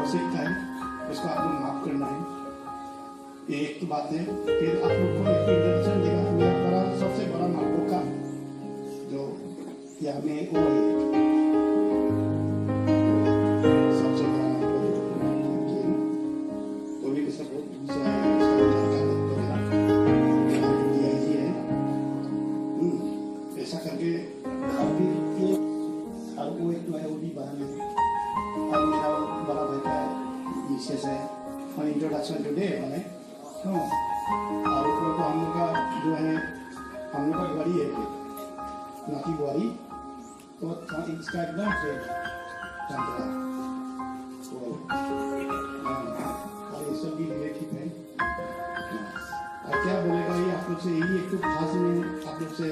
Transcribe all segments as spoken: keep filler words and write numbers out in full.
सीखता है, उसको आप लोग माफ करना है। ये एक बात है। फिर आप लोग को एक इंटरेक्शन देगा, मेरा बड़ा, सबसे बड़ा माँ बाप का जो या में वो है। सबसे बड़ा माँ बाप का जो वो भी सब बहुत गुस्सा है, उसका भी लड़का लोग वगैरह। ये है। हम्म, ऐसा करके अभी ये, अब वो एक मैं वो भी बना नहीं। अब मेरा बड़ा भाई का विशेष है। और इंट्रोडक्शन जो दे मैंने, हाँ। और ऊपर तो हम लोग का जो है, हम लोग का बुआरी है, नाती बुआरी, तो था इसका एकदम से चंद्रा। तो, हाँ, और ये सब भी रिलेटिव है। और क्या बोलेगा ये आप लोग से, यही एक तो खास में आप लोग से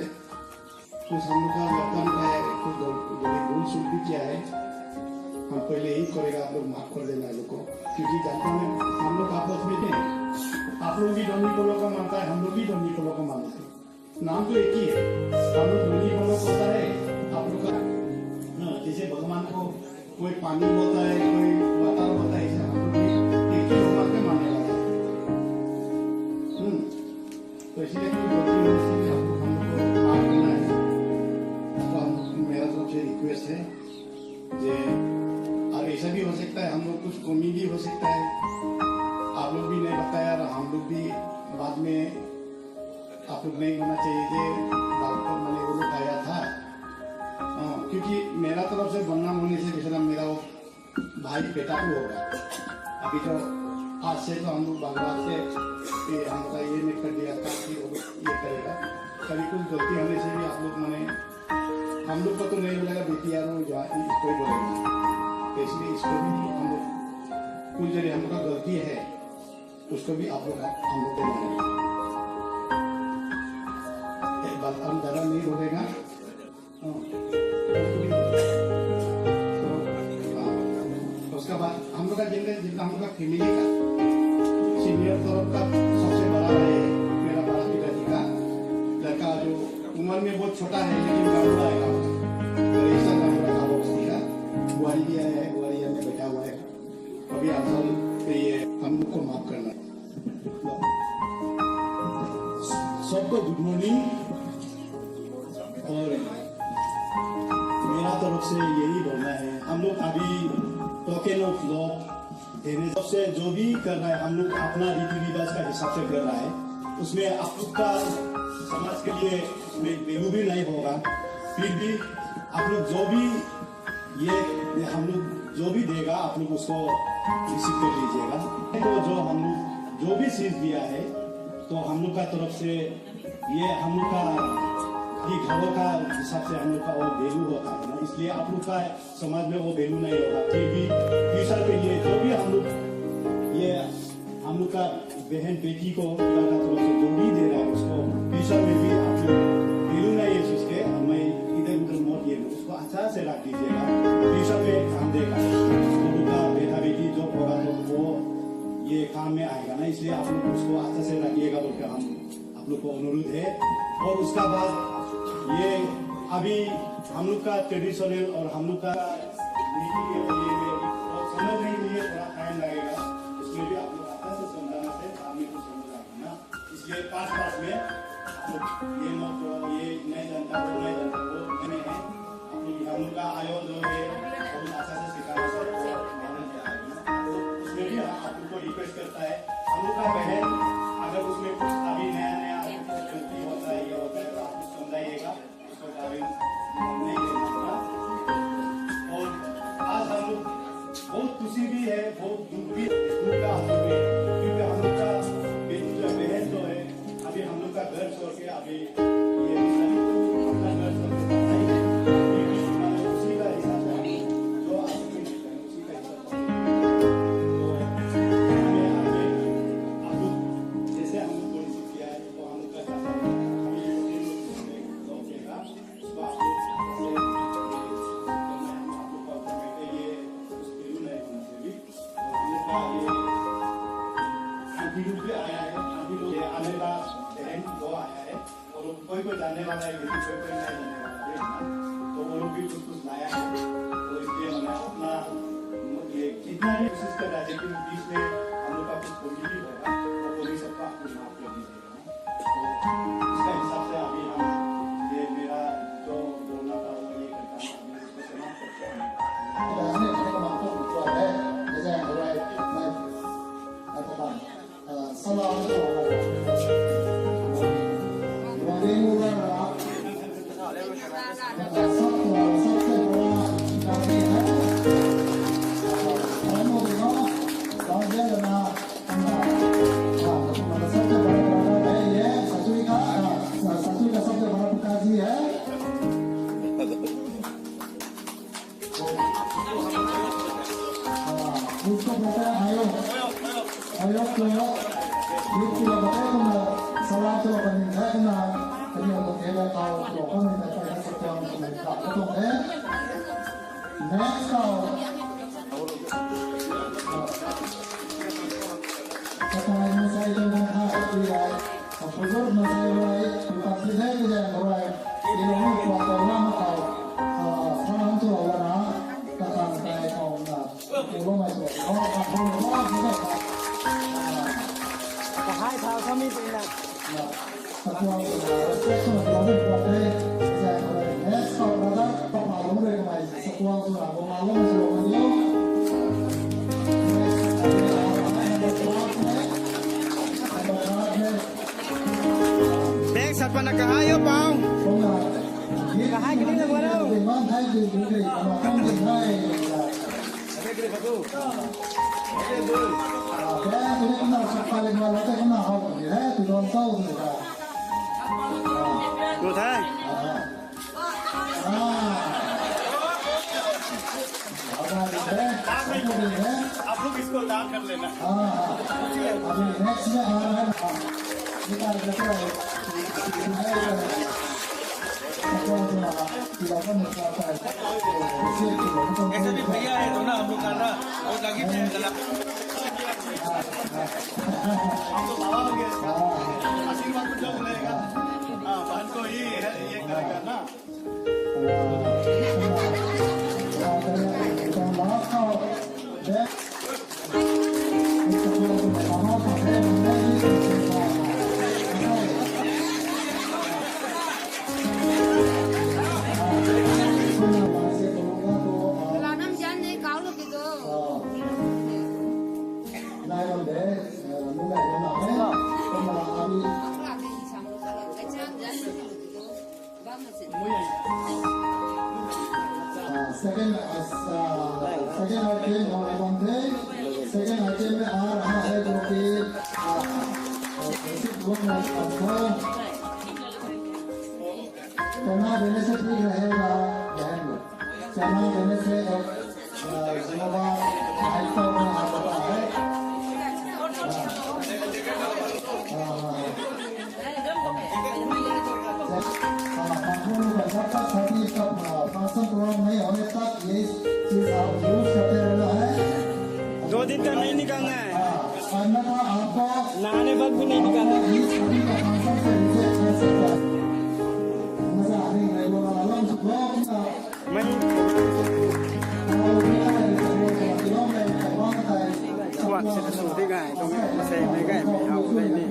कुछ हम लोग का लड़का का है, कुछ गल-, गलती भूल चूक भी किया है, हम पहले यही करेगा, आप लोग माफ कर देना ये लोग को, क्योंकि जानता हूँ हम लोग आपस में थे, आप लोग भी धोनी पोलो को मानता है, हम लोग भी धोनी पोलो को मानते हैं, नाम तो एक ही है, हम लोग धोनी पोलो होता है, आप लोग का, हाँ, जैसे भगवान को कोई पानी होता है, कोई वाटर होता है, ऐसे हम लोग भी एक ही भगवान पे मानने वाले हैं। हम्म। तो इसलिए कोई गलती होने से भी हम लोग, हम लोग को माफ करना है। तो हम, मेरा तरफ से रिक्वेस्ट है कि, और ऐसा भी हो सकता है, हम लोग कुछ कमी भी हो सकता है, आप लोग भी नहीं बताया और हम लोग भी बाद में आप लोग नहीं होना चाहिए कि डॉक्टर मैंने वो लोग आया था। हाँ, क्योंकि मेरा तरफ से बदनाम होने से बेचारा मेरा वो भाई बेटा को होगा। अभी तो आज से तो हम लोग भगवान से कि हम लोग का ये नहीं कर दिया था कि वो ये करेगा। कभी कुछ गलती होने से भी आप लोग मैंने, हम लोग को तो नहीं बोलेगा, बेटी यार वो यहाँ कोई बोलेगा। तो इसलिए इसको भी हम लोग कुछ जगह हम लोग का गलती है, उसको भी आप लोग हम लोग को मानेंगे। एक बात हम ज़्यादा नहीं बोलेगा। हाँ। तो, हाँ। उसके बाद हम लोग का जिनमें, जितना हम लोग का फैमिली का सीनियर तरफ का सबसे बड़ा भाई है, मेरा बड़ा पिताजी का लड़का जो उम्र में बहुत छोटा है, लेकिन गाँव का है, गाँव का। तो ऐसा गाँव का था वो उसकी का। बुआरी भी आया है, बुआरी यहाँ में बैठा हुआ है। अभी आप सब के ये हम लोग को माफ करना है। सबको गुड मॉर्निंग। और मेरा तरफ से यही बोलना है, हम लोग अभी टोकन ऑफ लव देने सबसे जो भी कर रहा है, हम लोग अपना रीति रिवाज का हिसाब से कर रहा है, उसमें आप लोग का समाज के लिए उसमें वैल्यू भी नहीं होगा। फिर भी आप लोग जो भी ये, ये हम लोग जो भी देगा, आप लोग उसको रिसीव कर लीजिएगा। तो जो हम लोग जो भी चीज दिया है, तो हम लोग का तरफ से ये हम लोग का, ये घरों का हिसाब से हम लोग का वो वैल्यू होता है ना, इसलिए आप लोग का समाज में वो वैल्यू नहीं होगा। फिर भी फ्यूचर के लिए जो भी हम लोग, ये हम लोग का बहन बेटी को पिता का तरफ से जो भी दे रहा है, उसको फ्यूचर में भी आप लोग वैल्यू नहीं है, उसके मैं इधर उधर मत ये, उसको अच्छा से रख दीजिएगा, फ्यूचर में काम देगा। हम लोग का बेटा बेटी जो होगा तो वो ये काम में आएगा ना, इसलिए आप लोग उसको अच्छा से रखिएगा बोल के हम आप लोग को अनुरोध है। और उसका बाद ये अभी हम लोग का ट्रेडिशनल और हम लोग का नीति के लिए और समझने के लिए थोड़ा टाइम लगेगा, उसमें भी आप लोग अच्छा से समझाना से सामने को समझ आएगा ना। इसलिए पास पास में आप लोग ये मत करो, ये नहीं जानता, वो नहीं जानता, वो नहीं है। आप लोग हम लोग का आयो जो है, बहुत अच्छा से सिखाना सबको मालूम है। तो उसमें भी हम आप लोग को रिक्वेस्ट करता है, हम लोग का बहन अगर उसमें कुछ अभी नया नया गलती होता है, ये होता है, तो आप लोग समझाइएगा, उसको दारू नहीं लेना होगा। और आज हम लोग बहुत खुशी भी है, बहुत दुख भी, दुख का आंसू भी है, क्योंकि हम लोग का बेटी जो बहन जो है, अभी हम लोग का घर छोड़ के अभी ये अपना घर छोड़ के जाना ही है। क्योंकि हमारे उसी का हिसाब से हम जो आंसू भी है, उसी का हिसाब से। तो हमें आगे आप लोग जैसे हम लोग को रिसीव किया है, तो हम लोग का चाचा अभी ये लोग लौटेगा। उसको आप लोग से, हम आप लोग का ऊपर में ये उस पे नहीं होना चाहिए। और हम लोग का ये आंटी लोग भी आया है, आंटी लोग ये आने का बहन दो आया है, और कोई कोई जाने वाला है, लेकिन कोई कोई नहीं जाने वाला है ना। तो वो लोग भी कुछ कुछ लाया है, तो इसलिए मैंने अपना ये कितनी कोशिश कर रहा है, लेकिन बीच में हम लोग का कुछ कमी भी होगा, वो कमी सबका अपने माफ कर दीजिएगा। तो इसका हिसाब से अभी हम, ये मेरा जो बोलना था, वो ये करता हूँ, अभी इसको समाप्त करते हैं। सबसे बड़ा प्रकार है ये, ससुरी का, हाँ, ससुरी का सबसे बड़ा प्रकार जी है। हाँ, इसको बोलते हैं आयोग। आयोग को, इसको बोलते हैं ना, सलाह तो अपन है ना, अपन को केवल खाओ, तो अपन नहीं करता है, सब काम तो नहीं करता, तो है। Next खाओ। Katai masei tuang khat ti ai, buzurg masei rui, tu tak ti de ti de rui, ti lou ni kuak tei lam khou, ah, sa lam tu lou na, katai tei khou na, tu lou mei tu, oh, kakhou lou na, tu de. Kahai thau sami ti na. Na. Sakuang swna respect swna tuang rui tuang the. Zang rui next khou brother, papa lung rui kamei sakuang swna bung a lung swna tuang diu. Next, number five ne. Number five ne. Next, apa na kahai yo, pau? Bung a. Kahai kini na wala. Demand hai di di di. Ama kang di hai. Good, hai? आप लोग इसको दान कर लेना। Next में आ रहा है। ऐसे भी भैया है तो ना, हम लोग का ना, वो लगी भी है गला। हम तो बाबा हो गए। आशीर्वाद तो जब मिलेगा। हाँ, बहन को ही है, ये करेगा ना। Second, uh, second item, uh, second item में आ रहा है जो कि, uh, uh, basic one of, uh, चना देने से ठीक रहेगा, बहन लोग। चना देने से एक, अ, जिम्मेवार दायित्व में आ जाता है। हाँ। हाँ, हाँ, हाँ। जब, हाँ, function का, जब तक शादी का, हाँ, function program नहीं होने तक ये चीज आप use करते रहना है। दो दिन तक नहीं निकालना है। हाँ, अन्यथा आपको नहाने वक्त भी नहीं निकालना है। इस शादी का function से reject कर सकता है। मजा आ रही है, वो वाला लंच बहुत, आ, Mei. Kuak si ta sw di gay, tuang e, masei mei gay, mei hau dei ni.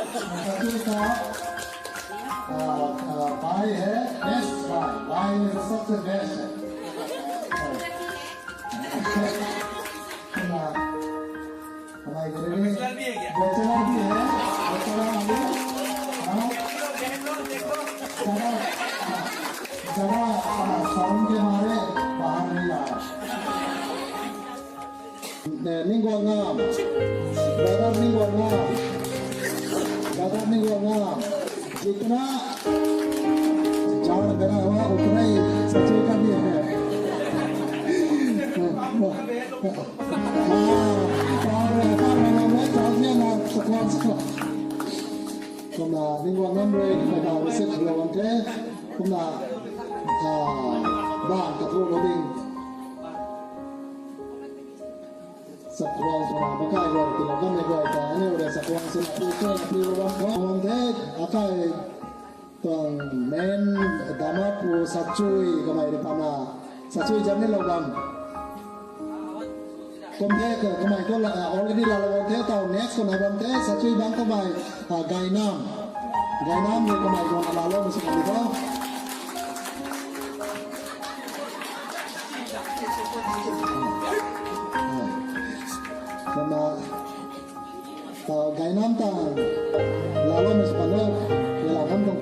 सच्ची का, आ, आ, भाई है, best भाई, भाई में से सबसे best है। ना, हमारे घर में bachelor भी है क्या? Bachelor भी है, bachelor भी है। हाँ? देखो, देखो, देखो। ज़्यादा, हाँ, ज़्यादा, आ, sound के मारे बाहर नहीं आ रहा। Ningguangam, brother Ningguangam, brother Ningguangam, जितना जान भरा हुआ उतना ही सच्चे का भी है। हाँ, और ऐसा मामला में चाहते हैं ना, सत्यान से। Kumna Ningguangam rui, kumna receive lou bam the, kumna, ah, bang kathu lou ding. Sakuang swna makai guay, tilou kanmei guay ta, aniu rui sakuang swna pu swna pu bam khou bam the, akai tuang main dama pu Sachui kamei rui pana, Sachui jam ni lou bam. Kum the, kamei tu la, already laalou bam the, tau next khou nai bam the, Sachui bang kamei, ah, Gainam. Gainam rui kamei khou laalou mei sw kan di tho. Kumna, ah, Gainam ta laalou mei sw kan tho, laalou kan tho.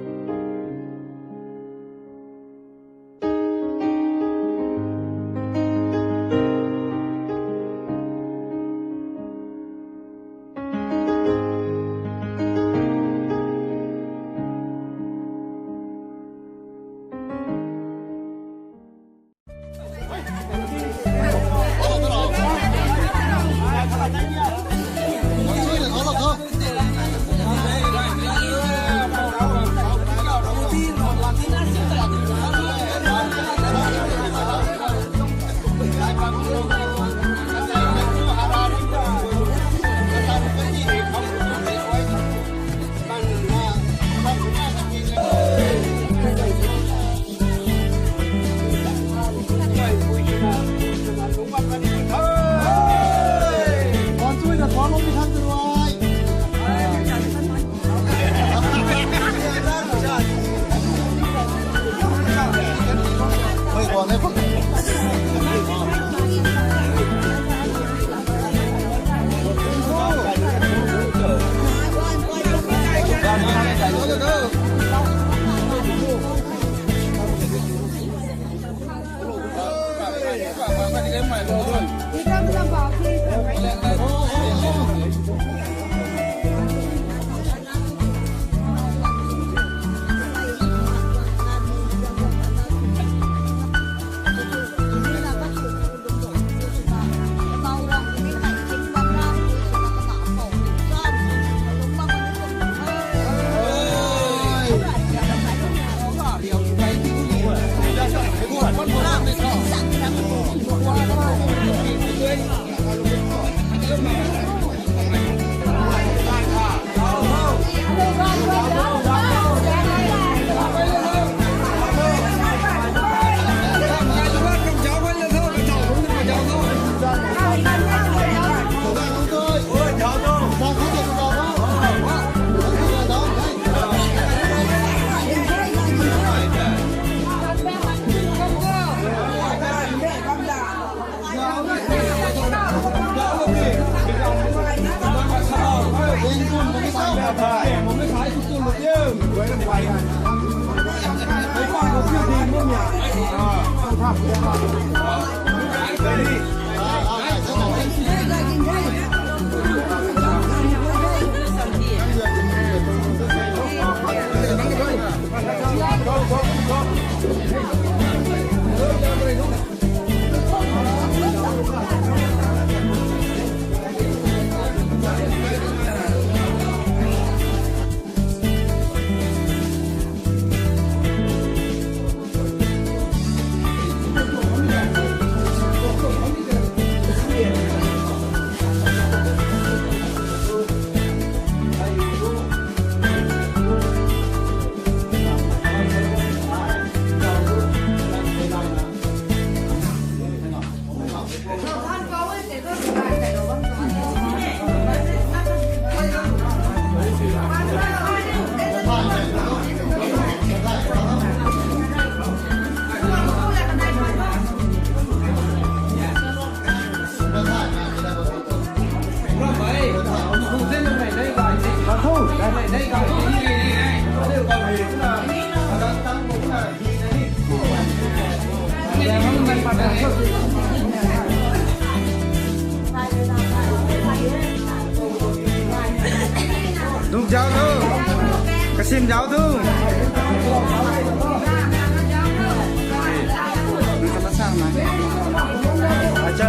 Duk zau tu. Kasim zau tu. Acha.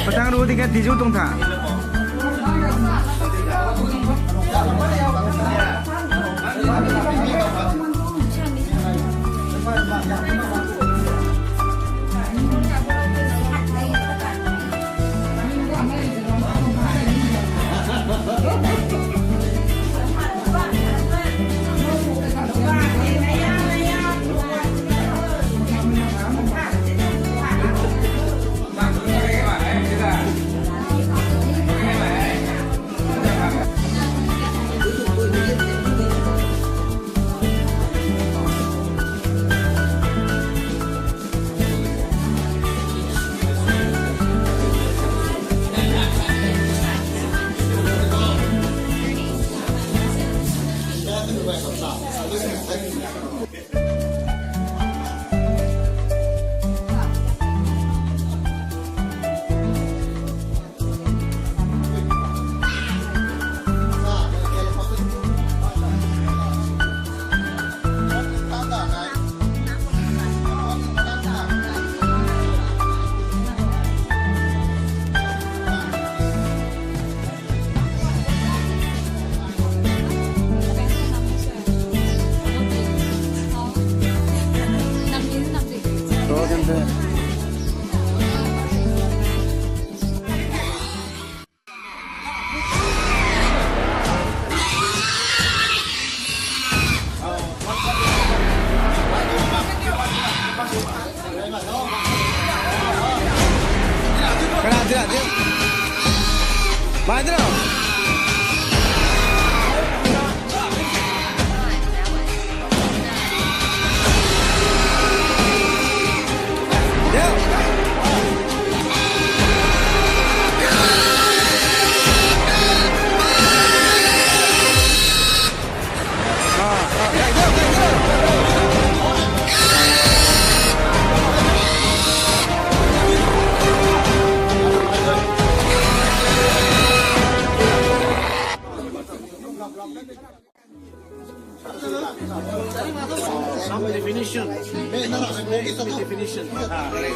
Patang ru di kan tiju tuang tha. Some definition. Some definition. Ah, right.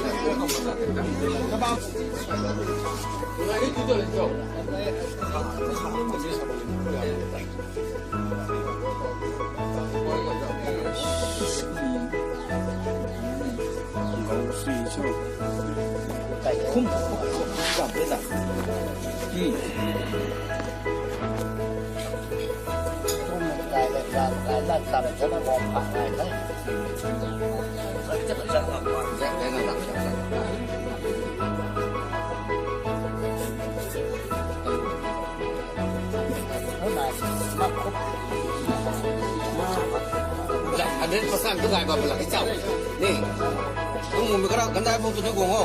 Hundred percent tu gay ba pala kichau. Ni. Tung mumbi kara gandai bung tu ni gong ho.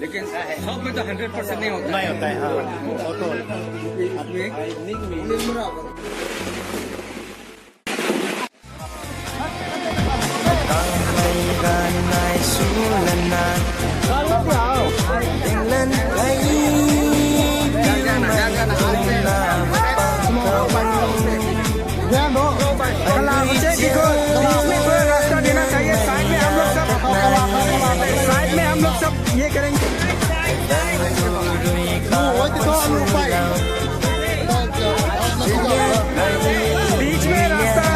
लेकिन सब में तो hundred percent नहीं होता। नहीं होता है, हाँ। वो तो अपने कला बच्चे की को बीच में थोड़ा रास्ता देना चाहिए। साइड में हम लोग सब, साइड में हम लोग सब ये करेंगे। बीच में रास्ता।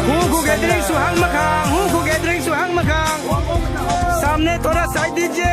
Hu hu gathering sw hang mak khang, hu hu gathering sw hang mak khang. सामने थोड़ा साइड दीजिए।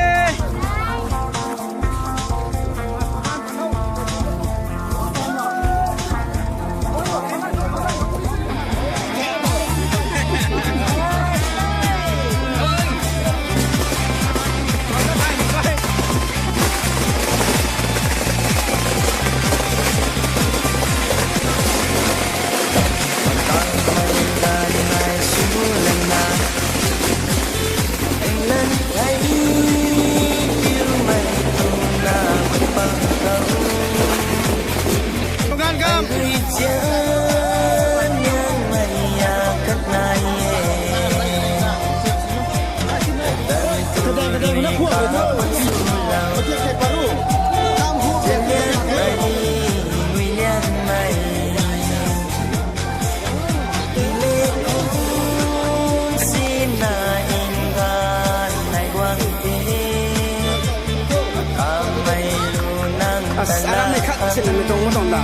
As, aram ni khat sina mi tuang ma tuang da.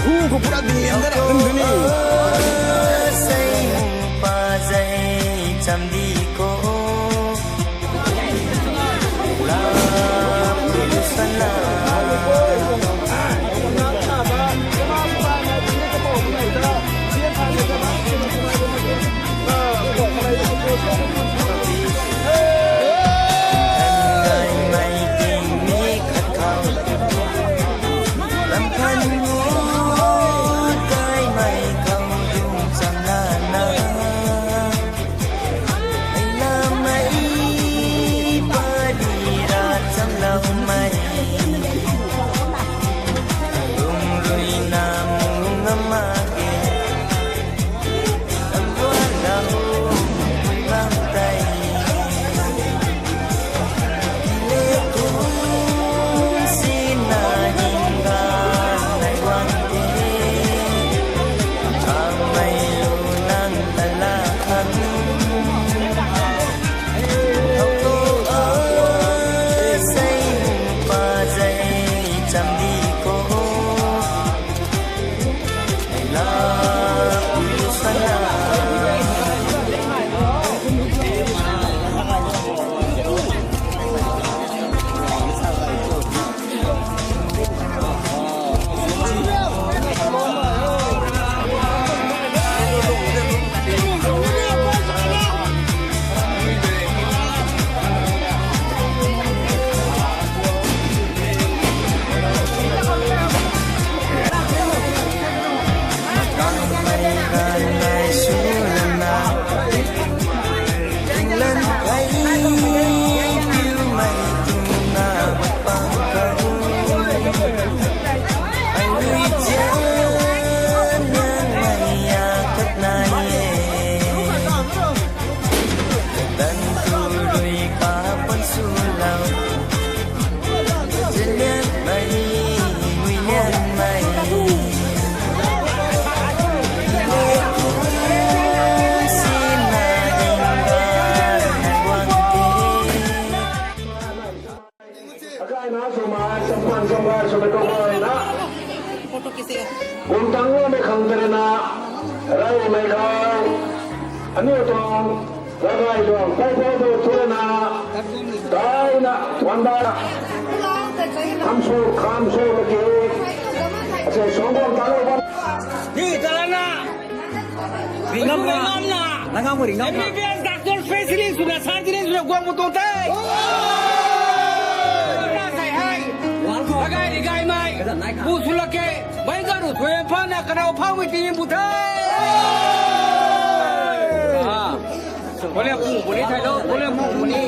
Hu hu pura ding lian da ra dun dun ni. Na sw ma, champan chamra sw na kau na. Photo kisi. Kum tang lo mei khang tei na, rai mei khou. Aniu tuang, rai tuang, pai pai tu tu na. Dai na, wan da. Kham sw, kham sw na ki. Ase song kum tang lo ba. Ni tala na. Ringam na. Ringam na. Langam ringam na. M B B S doctor specialist swna surgery swna guang mu tuang the. Na sai hei. Agai ri gai mai. Bu sw lak ke. Mai garu thwe pha na kanau phau mei ti bu the. Ah. Bole bu, bole thai lo, bole bu, bole.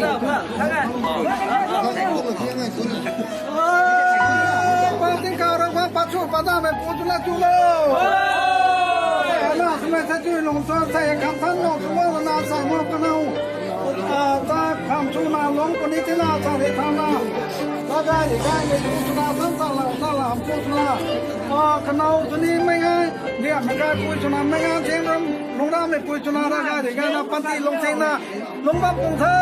Pati kau rau pa, pachu, pata mei pu tu na tu lo. Na sumei sa chu long sa, sa ye kham than long, sumei na sa mo kanau. Ah, ta kham chu na long puni ti na sa re tha na. Ta dai ri gai mei pu tu na, than sa la, sa la, pu tu na. Ah, kanau tu ni mei gai, ni mei gai pu tu na, mei gai cheng ram, long ram mei pu tu na, ra gai ri gai na, pati long cheng na. Lungc bam pung the.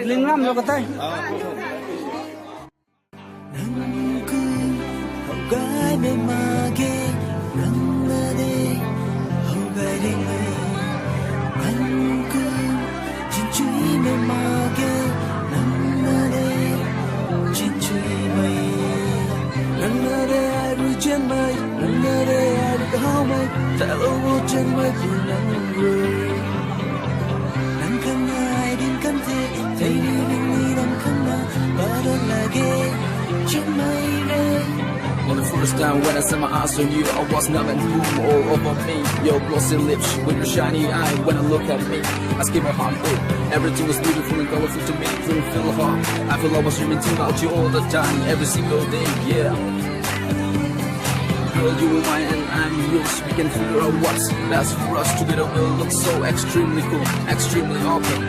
Ling lam lo ka tei. Nang ku, how gai mei ma ge, nang na de, how gai de mei. Nang ku, Chinchui mei ma ge, nang na de, chinchui mei. Nang na de ai rui chian mei, nang na de ai rui kahau mei. Talo wo chian mei pu nang rui. Nang khang na ai din kan the, tei ni ring ni nang khang na, ba da la ge, chian mei re. For the first time when I set my eyes on you, I was numb and boom all over me. Your glossy lips with your shiny eye when I look at me. I skip a heartbeat. Everything was beautiful and colorful to me. Couldn't feel a heart. I feel I was dreaming about you all the time, every single day, yeah. Girl, you are mine and I'm yours. We can figure out what's best for us. Together we'll look so extremely cool, extremely awkward.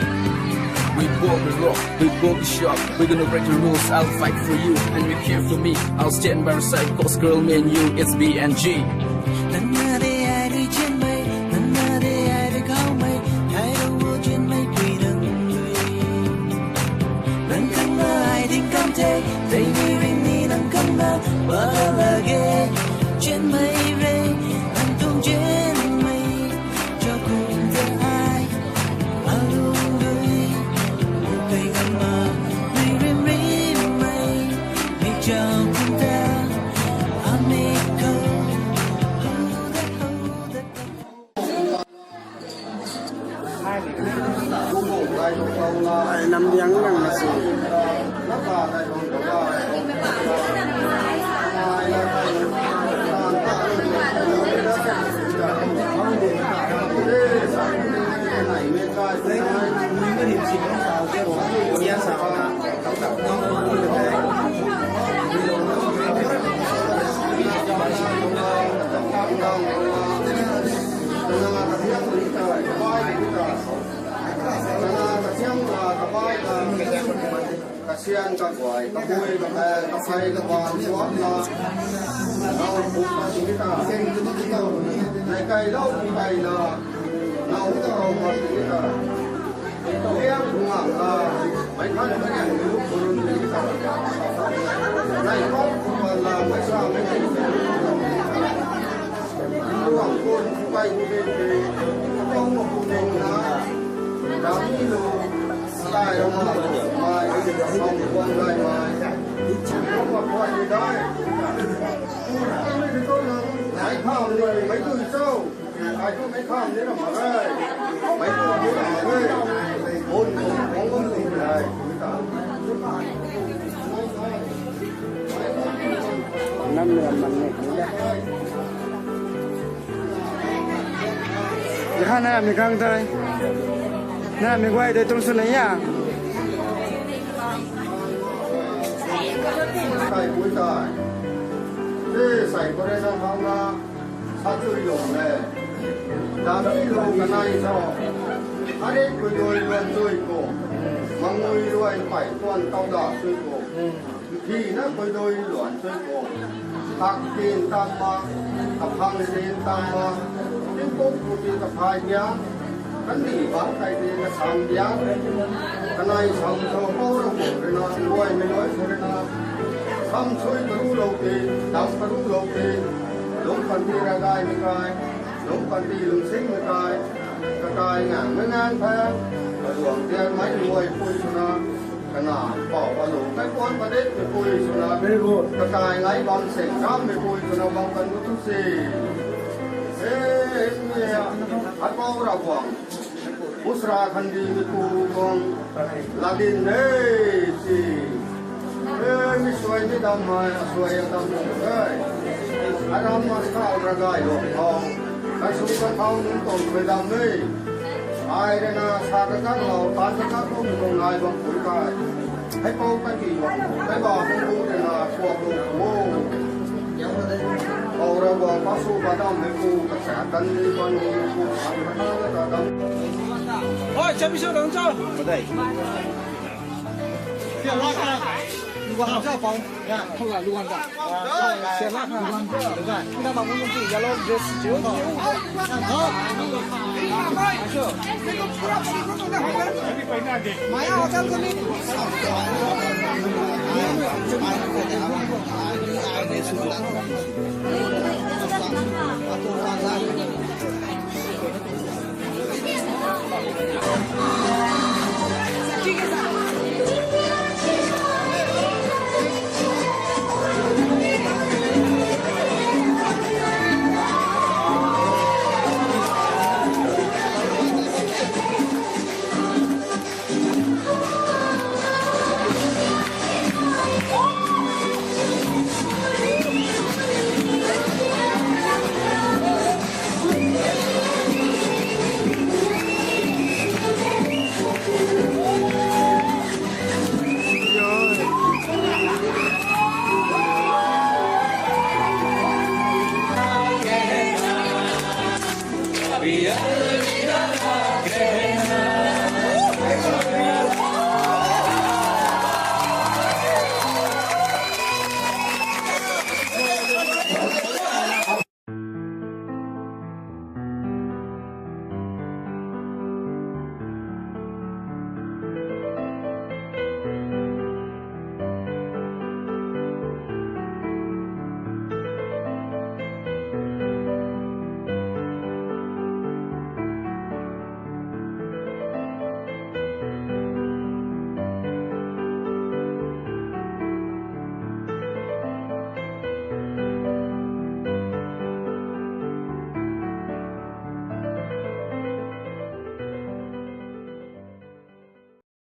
We both be rock, we both be sharp. We're gonna break the rules. I'll fight for you and you care for me. I'll stand by your side, 'cause girl, me and you, it's B and G. Nang na de ai rui chian mei, nang na de ai rui khau mei, ai rui wo chian mei pui nang rui. Nang khang na ai ding kam the, tei ni ring ni nang khang na, ba la ge, chian mei re, nang tuang chian mei. Cho kum ta ai, alung dui, bu kai gam ma, mei rim rim mei, mei cho kum ta, a mei ko, hou da, hou da. Ai, nam diang nang na si. Kasian kaguay, kabui, kapaeng, kaphey, kabaanv, suatna, nau pum ka sini ta, nai kai lou kai na, nau ta rau ma sini ta, liang kungam na, mei khan kariang lu kurun sini ta, nai kau kuman na, mei sa mei kai sini ta, luang kun, kai kuman sini ta, kau ma kuman na, rami lu, Sai rama, mai, mai, mai, mai, mai. Rama khuay ni dai. Mai pham ni, mai tui cho. Ai tu mai pham ni rama gai. Mai tui ni rama gai. Mon, mon, mon, mon, gai. Nam ni rama ni, ni dai. Yaha na mi kang tai. Na mi guay dei tung sw na ya. Sai pui tai. Te sai pui re na hau na. Sa tui lung le. Da tui lung ka nai so. Are tui doi luan tui ko. Mangui luai pai tuan tau da tui ko. Hi na koi doi luan tui ko. Thak tin tam ma, kaphang tin tam ma, tin kung pu tin kaphai biang, kan ni bang kai tin kasam biang. Kanei sam tho pou rau bou rui na, guay mei luai sw rui na, sam sui karu lou ti, dam karu lou ti, lungc panty ravgaymei kai, lungc panty lungsinmei kai, kakai ngang mei ngang the, kaluang tian mei luai pui swna, kana pou alu kai puan padik mei pui swna, very good, kakai ngai bam seng kam mei pui swna bam kan tu si. E, e, a pou rau bang. Usra khandi mei pu tuang ladin de si. E, mi suai ni dam mai, a suai a dam de. Aram ma sa ravgay lo khou. Kasu kathau nunc tuang suai dam de. Ai rui na sa kakan lo, tan kakan lo mi tuang nai bam pui kai. Hei pou kaki bam, hei ba hei bu rui na suak lu o. Ora bang pasu padam mei pu kasa kan ni kan ni pu kan kan kan kan. Oi, chabi sou dang chau. Madai. Sia la ka. Luan chau pau. Ya, thau la luan ka. Sia la ka. Luan ka. Ina bang mung ti yellow dress. Maya hotel ko ni.